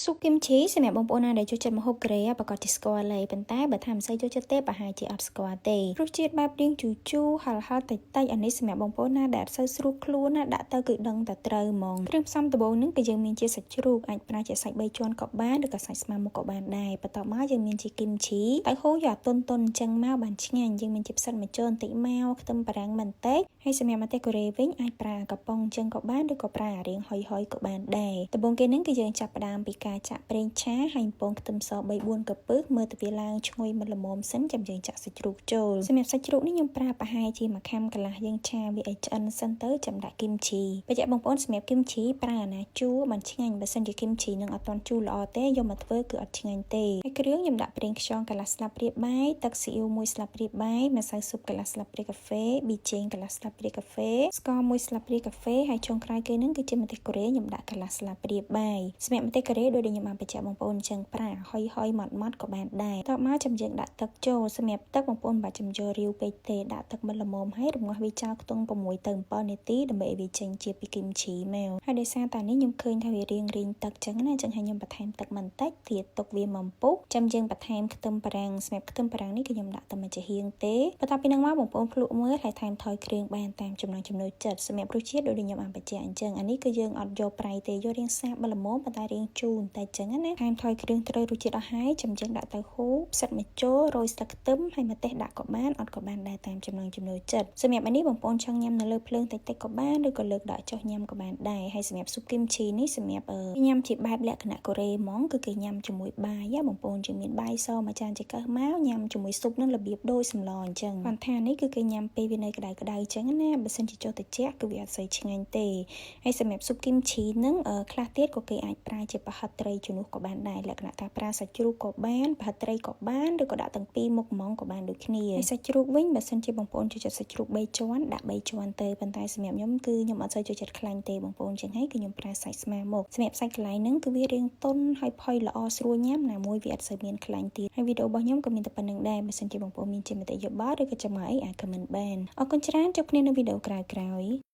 ស៊ុបគីមឈីសម្រាប់បងប្អូនណាដែលចូលចិត្តម្ហូបកូរ៉េប្រាកដជាស្គាល់ហើយប៉ុន្តែបើថាមិនសូវចូលចិត្តទេប្រហែលជាអត់ស្គាល់ទេរសជាតិបែបរាងជូរជូរហឹរហឹរតិចតិចអានេះសម្រាប់បងប្អូនណាដែលអត់សូវស្រួលខ្លួនណាដាក់ទៅគឺដឹងតែត្រូវហ្មងគ្រឿងផ្សំដំបូងហ្នឹងគឺយើងមានជាសាច់ជ្រូកអាចប្រើជាសាច់3ជាន់ក៏បានឬក៏សាច់ស្មាមុខក៏បានដែរបន្ទាប់មកយើងមានជាគីមឈីតៅហ៊ូយកតុនតុនអញ្ចឹងមកបានឆ្ងាញ់យើងមានជាផ្សិតម្ជុលបន្តិចមកខ្ទឹមបារាំងបន្តិចហើយសម្រាប់ម្ទេសកូរ៉េវិញអាចប្រើកំប៉ុងអញ្ចឹងក៏បានឬក៏ប្រើអារៀងហុយហុយក៏បានដែរដំបូងគេហ្នឹងគឺយើងចាប់ផ្ដើមពីការចាក់ប្រេងឆាហើយបំពងខ្ទឹមស3 4កពឹសមើលទៅវាឡើងឈ្ងុយមិនល្មមសិនចាំយើងចាក់សាច់ជ្រូកចូលសម្រាប់សាច់ជ្រូកនេះខ្ញុំប្រើប្រហែលជាមួយខាំកន្លះយើងឆាវាឲ្យឆ្អិនសិនទៅចាំដាក់គីមឈីបញ្ជាក់បងប្អូនសម្រាប់គីមឈីប្រើអាណាជូរបានឆ្ងាញ់បើសិនជាគីមឈីនឹងអត់ទាន់ជូរល្អទេយកមកធ្វើគឺអត់ឆ្ងាញ់ទេហើយគ្រឿងខ្ញុំដាក់ប្រេងខ្យងកន្លះស្លាបព្រាបាយទឹកស៊ីអ៊ីវ1ស្លាបព្រាបាយម្សៅស៊ុបកន្លះស្លាបព្រាកាហ្វេប៊ីចេងកន្លះស្លាបព្រាកាហ្វេស្ករ1ស្លាបព្រាកាហ្វេហើយចុងក្រោយគេនឹងគឺជាម្ទេសកូរ៉េខ្ញុំដាក់កន្លះស្លាបព្រាបាយសម្រាប់ម្ទេសកូរ៉េដូចដែលខ្ញុំបានបញ្ជាក់បងប្អូនអញ្ចឹងប្រើហុយហុយម៉ត់ម៉ត់ក៏បានដែរតបមកចាំយើងដាក់ទឹកចូលសម្រាប់ទឹកបងប្អូនមិនបាច់ចាំយករាវពេកទេដាក់ទឹកមិនល្មមហើយរងាស់វាចោលខ្ទង់6ទៅ7នាទីដើម្បីឲ្យវាចេញជាពីគីមឈីមកហើយដោយសារតានេះខ្ញុំឃើញថាវារៀងរីងទឹកចឹងណាចឹងហើយខ្ញុំបន្ថែមទឹកបន្តិចទៀតទុកវាមកពុះចាំយើងបន្ថែមខ្ទឹមបារាំងសម្រាប់ខ្ទឹមបារាំងនេះគឺខ្ញុំដាក់តែមួយចំហៀងទេបន្ទាប់ពីនឹងមកបងប្អូនភ្លក់មើលហើយថែមថយគ្រឿងបានតាមចំណង់ចំណូលចិត្តសម្រាប់រសជាតិដូចដែលខ្ញុំបានបញ្ជាក់អញ្ចឹងអានេះគឺយើងអត់យកប្រៃទេយករាងសាបល្មមប៉ុន្តែរាងជូរបន្តិចចឹងណាថែមថយគ្រឿងត្រូវរសជាតិអស់ហើយចាំយើងដាក់ទៅហ៊ូផ្សិតម្ជុលរោយស្លឹកខ្ទឹមហើយម្ទេសដាក់ក៏បានអត់ក៏បានដែរតាមចំណង់ចំណូលចិត្តសម្រាប់អានេះបងប្អូនចង់ញ៉ាំនៅលើភ្លើងតិចតិចក៏បានឬក៏លើកដាក់ចុះញ៉ាំក៏បានដែរហើយសម្រាប់ស៊ុបគីមឈីនេះសម្រាប់ញ៉ាំជាបែបលក្ខណៈកូរ៉េហ្មងគឺគេញ៉ាំជាមួយបាយបងប្អូនជាមានបាយសមួយចានចង្កឹះមកញ៉ាំជាមួយស៊ុបនឹងរបៀបដូចសម្លអញ្ចឹងគាត់ថានេះគឺគេញ៉ាំពេលវានៅក្តៅក្តៅអញ្ចឹងណាបើសិនជាចុះត្រជាក់គឺវាអត់សូវឆ្ងាញ់ទេហើយសម្រាប់ស៊ុបគីមឈីនឹងខ្លះទៀតក៏គេអាចប្រើជាប្រហិតត្រីជំនួសក៏បានដែរលក្ខណៈថាប្រើសាច់ជ្រូកក៏បានប្រហិតត្រីក៏បានឬក៏ដាក់ទាំងពីរមុខហ្មងក៏បានដូចគ្នាហើយសាច់ជ្រូកវិញបើសិនជាបងប្អូនចូលចិត្តសាច់ជ្រូក3ជាន់ដាក់3ជាន់ទៅប៉ុន្តែសម្រាប់ខ្ញុំគឺខ្ញុំអត់សូវចូលចិត្តខ្លាញ់ទេបងប្អូនចឹងហើយគឺខ្ញុំប្រើសាច់ស្មាមុខសម្រាប់សាច់កន្លែងហ្នឹងគឺវារាងទន់ហើយផុយល្អស្រួលញ៉ាំណាមួយវាអត់សូវមានខ្លាញ់ទៀតហើយវីដេអូរបស់ខ្ញុំក៏មានតែប៉ុណ្្នឹងដែរបើសិនជាបងប្អូនមានជាមតិយោបល់ឬក៏ចម្ងល់អីអាច comment បានអរគុណច្រើនជួបគ្នានៅវីដេអូក្រោយៗ។